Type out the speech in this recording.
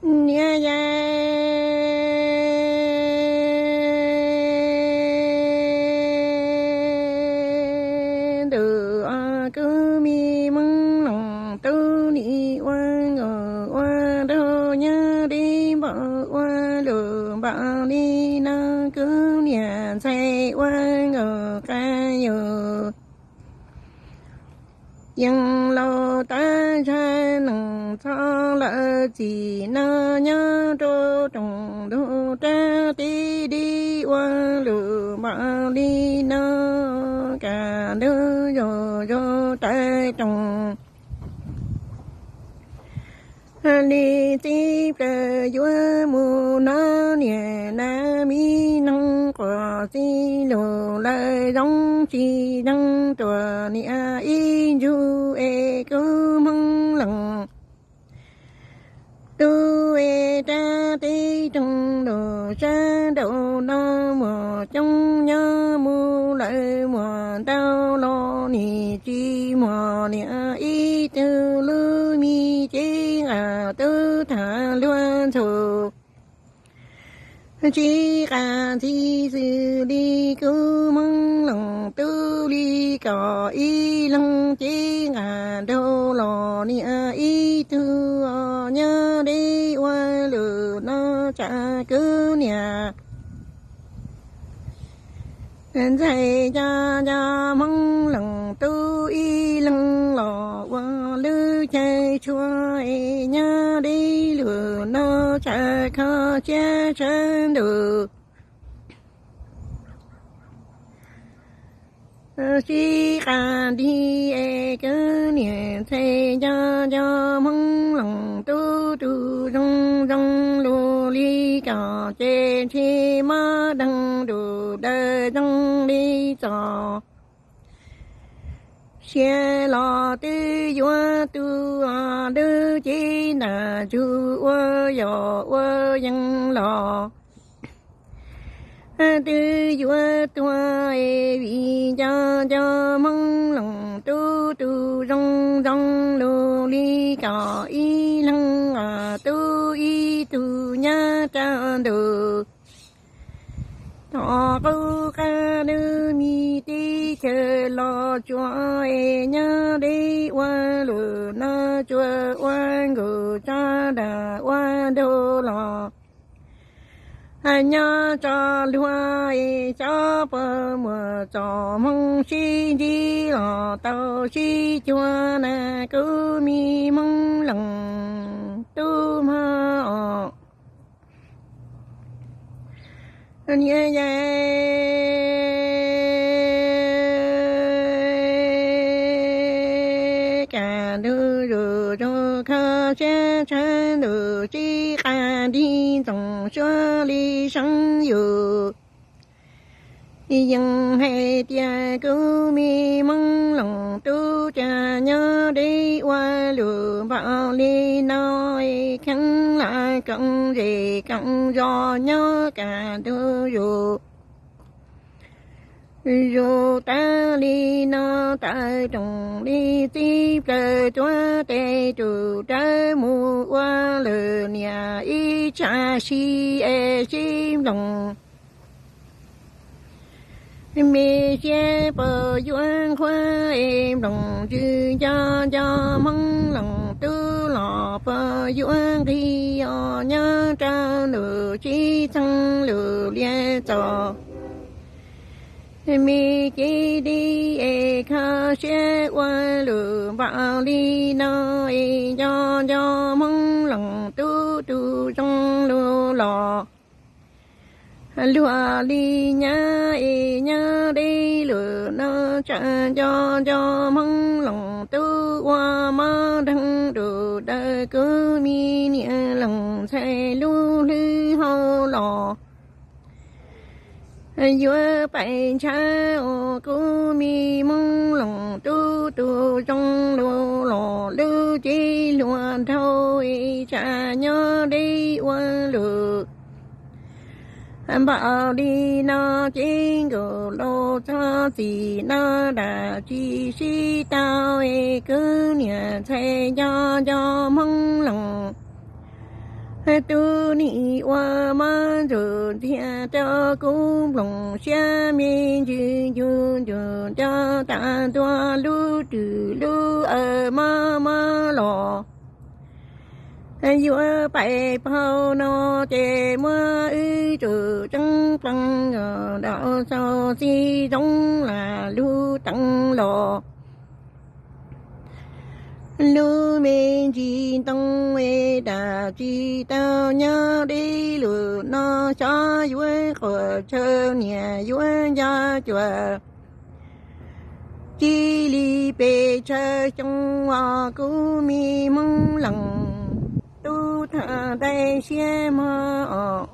Niam yau, ntuj, kuv me Hmoob Loos tub nim ua nkaus ua nraug nyob deb npaum ua luj npaum li no, kuv niam ntxhais ua nkaus qab yus. Yeej laus tab zag neeg txhob lawv txim no, nyob rau rooj ntug rab teb deb ua luj npaum li no, kaj ntug zuj zus tawv rooj li txij plaws yuav mus no, niam nas me noog quas txij lus lawv zoo tsis zoo, tuam niam ib ntsug es kuv Hmoob Loos tub es rab teb rooj lus sab nraum no muaj coob nyob mus lawm muaj ntau los nim tsis muaj niam ib tug lub me cev nqa tub tham luag ntxhua tsis qas ntxhi xws li kuv Hmoob Loos tub li kom ib leeg cev nqa nraug los niam ib tug nyob deb ua luj no tsam kuv niam ntxhais cov cov Hmoob Loos tub ib leeg los ua lub chaw tshua es nyob deb luj no tsam kho siab sawv ntuj sib qas nrig es kuv niam ntxhais cov cov Hmoob Loos tub tus zoo zoo lus li kom ces ntshe mob deeg rus dawm zoo li txos siab los twb yuav tu lub cev nram ntsug ua yos ua yees los twb yuav tuag es vim nco nco Hmoob Loos tub tus zoo zoo lus li kom ib leeg tub ib tug nyob rau ntuj tom qub qab lub me teb chaws los tsuas es nyob deb ua luj no tsuas ua nkaus tso dag ua nraug los nyob tso luag es xyov puas muaj txoj hmoo sib ntsib los tau sib cuag na kuv me Hmoob Loos tub mog. Niam yau, kaj ntug zuj zus kho siab sawv ntuj sib qas nrig ntxoov suab li seeb yus. Yeej hais tias kuv me Hmoob Loos tub cas nyob deb ua luj npaum li no, kheev lam koom zej koom zos nyob kaj ntug zuj zus tas li no, tawv rooj li txij plaws tuav tes rus rawv mus ua lwm niam ib tsham sim es sib nploos. Me siab puas yuav nqhuab es nploos ntsws nco nco Hmoob Loos tub los puas yuav nqig os nyob rau ntuj sib txheej lus lias txos. Me cev dib es kho siab ua luj npaum li no es nco nco Hmoob Loos tub tus zoo lus los luag li nyab es nyob deb luj no tsam nco nco Hmoob Loos tub ua mob deeg rus dawm kuv me niam Loos ntxhais lub hlwb hau los yuav pais ntshav os kuv me Hmoob Loos tub tus zoo lus los lub cev hluas nraug es tsam nyob deb ua luj npaum li no ces nkaus laus txhob txim no dam tsis sib tau es kuv niam ntxhais nco nco Hmoob Loos Tub nim ua mob ntxuag ntxiag rau kuv nplooj siab, me ntsis ncu ncu nco tas ntua lub rwg lub aw mob mob los. Yuav pais paug no ces muab wb tsum tseeb plees nraum xaus txiv zoo lam lub teev los. Lub me ntsis ntoo es dam tsis tau nyob deb lus no, xyov yuav quas tshaw niam yuav nco cuag. Txij li pes tsawg xyoo os kuv me Hmoob Lees, tub thaj ntais siab mog os.